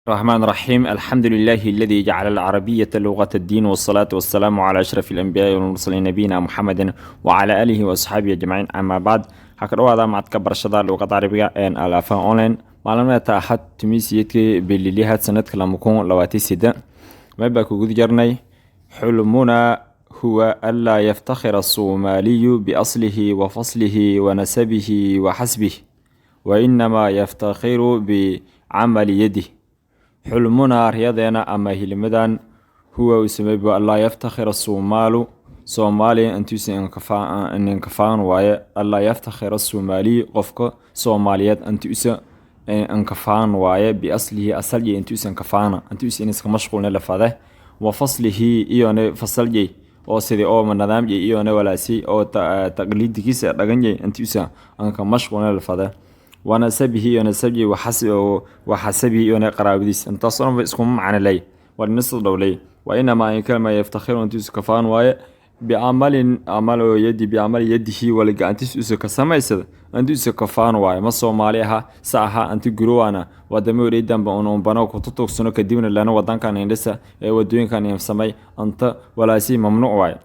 الرحمن الرحيم، الحمد لله الذي جعل العربية لغة الدين، والصلاة والسلام على أشرف الأنبياء والمرسلين، نبينا محمد وعلى آله وأصحابه أجمعين، أما بعد. Waxaa ka dhawaada macadka barashada luuqadda Carabiga ee Al Afham Online. Maalinta Axad, 18-kii bililihaad, sanadka 2028, meel baa kuguda jarnay. حلمنا هو ألا يفتخر الصومالي بأصله وفصله ونسبه وحسبه، وإنما يفتخر بعمل يده. حلمنا, riyadeena ama hilimadan, هو usameyba, ألا يفتخر الصومال, Soomaaliya intuusan inkafaan waaye. ألا يفتخر الصومالي, qofka Soomaaliyeed intuusa inkafaan waaye, بأصله, asalyey intuusa inkafaana, intuusa iniska mashquulna lafade, وفصله, iyone fasalyey oo sidii oo nidaamyey, iyone walaasi oo taqliidigiisa dhaganyey intuusa anka mashquulna lafade, ونسبه, iyo nasabyey, وحسبه, iyone qaraabadiis. Intaas oo dhan ba iskuma macnoley, waa inisa dhowley. وإنما in kalma يفتخر, intuusa kafaan waaye, بعمل camal oo يد بعمل يده, wala gacantiis usa ka samaysada intuusa kafaan waaye. Ma Soomaali aha sa aha anti gurowana wadamo wareedanba unbano kututugsano, kadibna lana wadankan indhisa ee wadooyinkan samay anta walaasi mamnuuc waaye.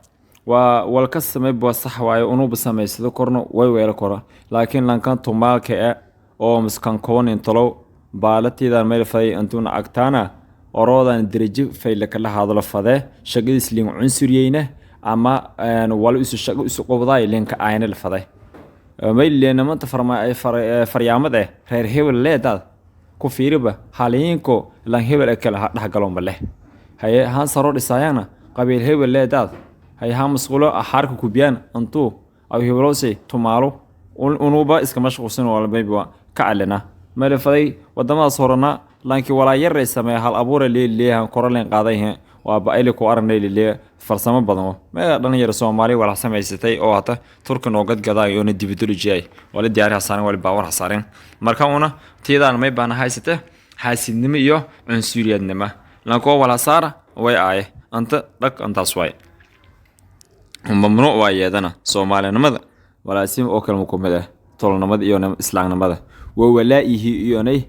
Waa walka samay waa sax waaye, unuba samaysado korno way weelo koro, laakiin lankan tumaalka e oo miskan koonin tolow baalatiidan meel faday intuuna agtaana oroodan derajo fayle kala hadlo fade, shaqadiis lin cunsuriyeyna ama wala isu shaqo isu qobdaay linka ayna la faday mayle namanta faryaamad eh reer hebel leedaad ku fiiriba haliinko lan hebel e kale ha dhexgalonba leh. Haye, haan saro dhisaayana qabiil hebel leedaad. Haye, haan masquulo xaarka kubiyaan antuu aw hebelowsay tumaalo unuba iska mashquulsan walbayba ka calina malefaday. Wadamadaas horena laakiin walaa yaray sameeya hal abuura leeleeyahan koralen qaaday waaba ayli ku aragnay leeleeya farsamo badan mee dhalinyaro Soomaali wala samaysatay oo hata Turki noo gadgaday oo dibadolojiyay wala diyaari hasaaran wala baawar hasaaran. Marka una tiidaan may baana haysate xaasidnimo iyo cunsuriyadnimo lankoo wala saara way aaye anta dhag antaas waay mamnuuc waa yeedana Soomaalinimada walaasim oo kale ku mid ah tolnimada iyo islaamnimada وولائه, iyonay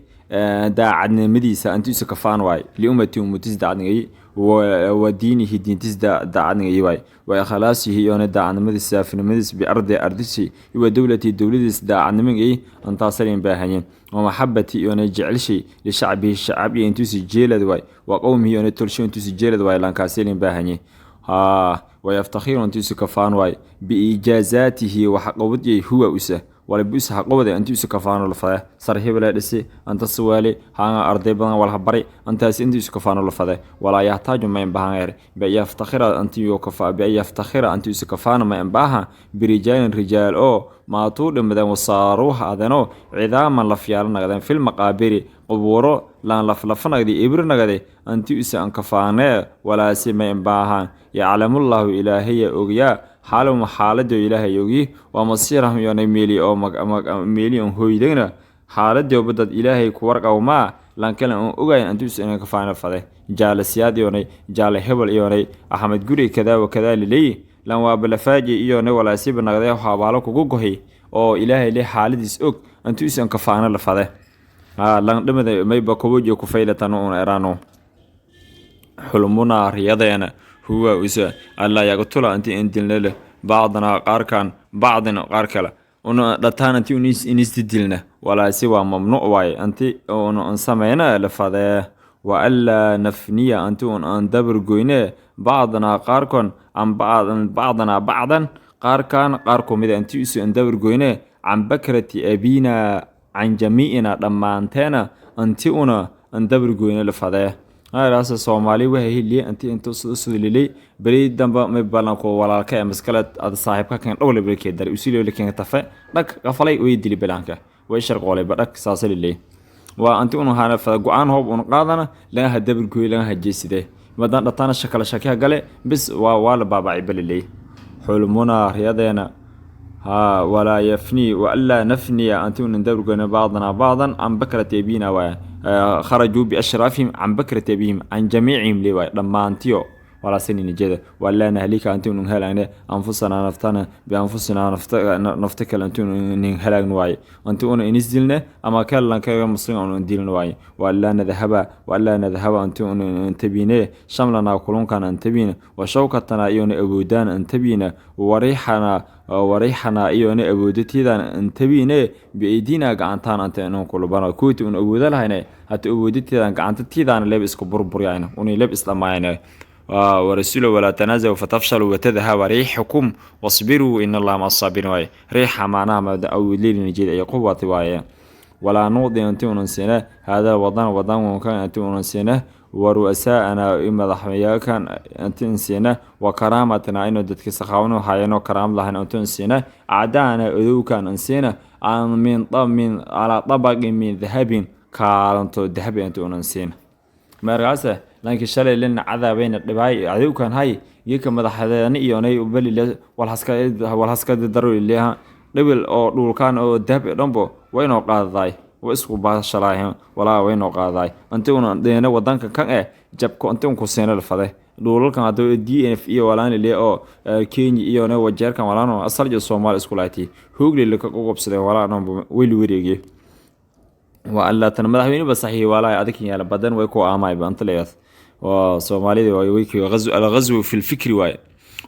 daacadnimadiisa antiisa kafaan waay, لأمته, umatiis daacadnigay, ودينه, diintiis daacadnigay waay, وإخلاصه, iyona daacadnimadiis, saafinimadiis, بأرضه, ardisi, ودولته, dowladiis daacadnimigay antaasalin baahanyeen, ومحبته, iyona jecelshay, لشعبه, shacab iyo intuusi jeelad waay, وقومه, iyona tolsho intuusi jeelad waay lankaasalin baahanye. Haa, ويفتخر, intuusi kafaan waay, بإنجازاته, waxqabadiyay, هو usa waliba usa haqabada intuusa kafaano lafade. Sar hebela dhisi anta suwaali haanga arday badan walha bari antaas intuusa kafaano lafade. ولا يحتاج, ma imbahan, بأن يفتخر antiyo kafa, بأن يفتخر, antiusa kafaano ma imbaha, برجال, rijaal oo ماتوا dhimadeen, وصاروا adeno عظاما, lafyaalo naqdeen, في المقابر, qubuuro laan laflafa nagday, ibri nagday anti usa an kafaanee walaasi ma imbaahan. يعلم الله, ilaahaya ogyaa, حالهم, xaaladoo ilaahay ogi, ومصيرهم, iyona meeli oo meeli on hoydagna xaaladooba dad ilaahay ku warqawmaa lankale on ogayn antiusa ina kafaana fade. Jaalasiyaad iyonay jaale hebel iyonay Axmed Guri kadaa wa kadaa lileyi lan waaba lafaaji iyonay walaasiba nagday habaalo kugu gohay oo ilaahay le xaaladiis og antiusa an kafaana la fade. Lan dhimada mayba kobojo ku faylatan una eraano. حلمنا, riyadeena, هو usa, ألا يقتل, anti indilnale, بعضنا, qaarkan, بعضا, qaar kale una dhataan anti inisdidilna walaasi waa mamnuuc waaye, anti una an sameyna lafadee, وألا نفني, anti un aan dabar goyne, بعضنا, qaarkon, عن بعض, بعضنا بعضا, qaarkan qaar kumida anti usu an dabar goyne, عن بكرة أبينا, عن جميعنا, dhammaanteena anti una an dabar goyne lafadee. Raasa Soomaali waxa hiliye anti inta sudlilay beri damba may balanko walaalka ee maskala ad saaxiibka kan dhowle berkee dar usilo keen tafe dhag qafalay way dili bilaanka way sharqoolay badhag saasalilay waa anti unu hana fada go'aan hoob unu qaadana laga hadabar gooy laga hajeyside madan dhatana shakala shakiya gale bis waa la baabacay balilay. حلمنا, riyadeena, ها ولا يفني وألا نفني, أنتم ندبر بعضنا بعضا عن بكرة أبينا و خرجوا بأشرافهم عن بكرة أبيهم عن جميعهم لي dhammaantiyo. Walaasinina jeeda walaa nahlika anti unun halagne anfusana naftana bianfusina, nafta kale anti unin halaagna waaye, anti una inis dilne ama kalankaga muslim un dilna waaye. Walaa nadhaba, walaa nadhaba anti un tabine shamlana kulunkan an tabina, wa shawkatana iyona awoodaan an tabina, wariixana wariixana iyona awoodatiidan an tabine, biaydina gacantaan anta inun kulubano kuwiti un awooda lahayne hata awoodatiidan gacantatiidaana leeb isku burburyayna unay leeb isdhamaayna. Warasulo walaa tanaazacu fatafshaluu watadhaba riixukum wasbiruu in Allaha maca asaabiriin waaye. Riixa macnaha awoodleelina jeeda ay quwati waaye. Walaa nucdi anti unan siina hada wadan wadankan anti unan siina, wa ru'asaa'ana madaxyaalkan anti siina, wa karaamatana inuu dadka sakhaawano hayano karaam lahayn anti siina, acdaana odowkan an siina an min calaa dabaqin min dahabin, kaalanto dahabi anti unan siina. Markaase laakiin shalay lina cadaabayna dhibaay cadowkan hay geeka madaxdeena iyonay balile walhaska daro ileha dhibil oo dhulkaan oo dahab dhanbo waynoo qaadaday, way isku baashalaay walaa waynoo qaadaday inti una dheena wadanka kan eh jabko inti un ku siina lafade dhuulalkan hadda DF iyo walaan ile oo Kenya iyo ne Wajeerkan walaan asal iyo Soomaali isku lahayti hoogli la ka qobsaday walaan weli wareegay waa alla tan madaxweyne ba saxiix walaa adag yaala badan way ku aamay banta leeyahay waa Soomaalida way way غزو الغزو في الفكر waay.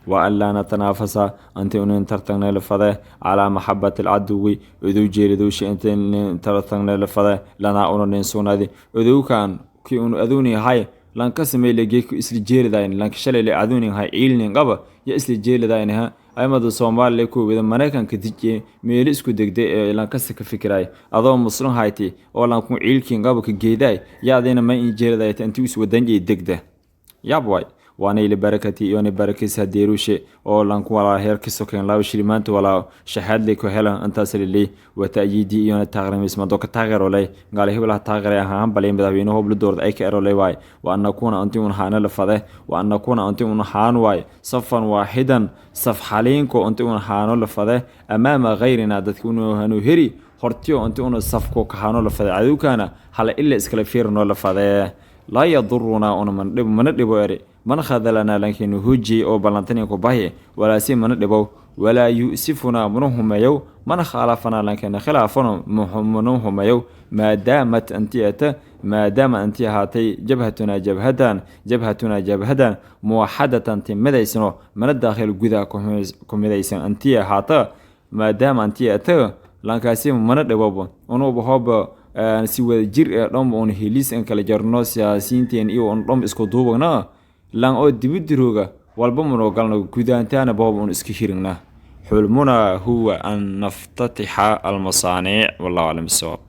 وألا نتنافس أنت أن ترتغنا لفظة على محبة العدو أدو جيردوش أنت ترتغنا لفظة لنا أن ننسون هذه أدو كان كي أن أدوني هاي لان كسمي لجيك إسلي جيردين لان كشلي لأدوني هاي عيلني قبا يا إسلي جيردين ها aymada Soomaaliya ku wada Mareykanka dijiye meel isku degday ee lan kasta ka fikiray adoo muslim hayti oo lan ku ciilkiin qaba ka geeday yaadina ma in jeedaday intii is wadan degda yaab waay. Waana barakati iyona barakaysa deerushe oo lan ku walaa heerka soken laba shilimaanta walaa shahaad ku helan intaas lilay wa ta'yiidi iyona taageermisma doka taageerolay gaal heblaha taageeray ahaan balay madaxweyne hoob la doorday ay ka erolay waay. Wa an nakuna anti un haana la fade, wa an nakuna anti un haan waay safan waaxidan saf xaliinko anti un haano la fade amaama ghayrina dadka unu hanu heri hortiyo anti una safko ka haano la fade cadowkana hala ila iskala fiirno la fade. Laa yadurunaa una mana dhibo eri man khadalanaa lankinu huji oo ballantani ku bahi walaasi mana dhibow, walaa yu'sifunaa mana humeyow man khaalafanaa lankina khilaafano mana humeyow, maadaamat anti ata maadaama anti ahaatay jabhatunaa jabhadan jabhatunaa jabhadan muwaxadatan ti midaysano mana daakhil gudaha ku midaysan anti ahaata maadaama anti ata lankaasi mana dhibobo unuba hooba si wada jir ee dhanba un heliis in kala jarno siyaasiyiinteen iyo un dhom isku duubagna lan oo dibidirooga walba manoo galno gudaantaana booba un iska hirigna. Xulmuna huwa an naftatixa almasaaniic, wallahu aclam bisawaab.